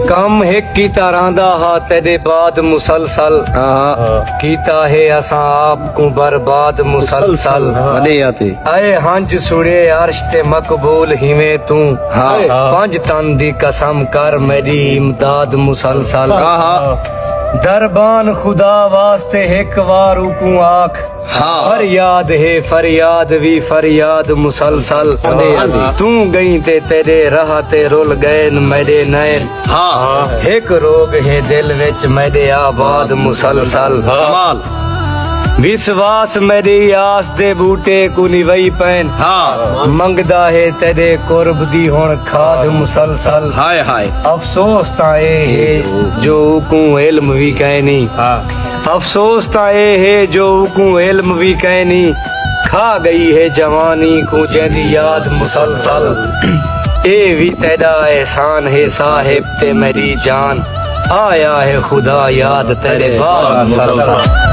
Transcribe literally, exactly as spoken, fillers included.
کم ہک کیتا رہندا ہا تیݙے بعد مسلسل۔ کیتا ہے اساں آپ کوں برباد مسلسل۔ اے ہنج سڑے عرش تے مقبول ہیویں توں۔ پنج تن دی قسم کر میݙی امداد مسلسل۔ دربان خدا واسطے ہک وار اوکوں آکھ، فریاد ہے فریاد وی فریاد مسلسل۔ توں ڳئیں تے تیݙے راہ تے رل ڳئن میݙے نین۔ ہک روگ ہے دل وچ میݙے آباد مسلسل۔ وسواس میݙی آس دے ٻوٹے کوں نوئی پئن۔ منگدا ہے تیݙے قرب دی ہݨ کھاد مسلسل۔ افسوس تاں اے ہے جو اوکوں علم وی کائنی۔ افسوس تاں اے ہے جو اوکوں علم وی کائنی۔ کھا ڳئی ہے جوانی کوں جیندی یاد مسلسل۔ اے وی تیݙا احسان ہے صاحب تے میݙی جان۔ آیا ہے خدا یاد تیݙے بعد مسلسل۔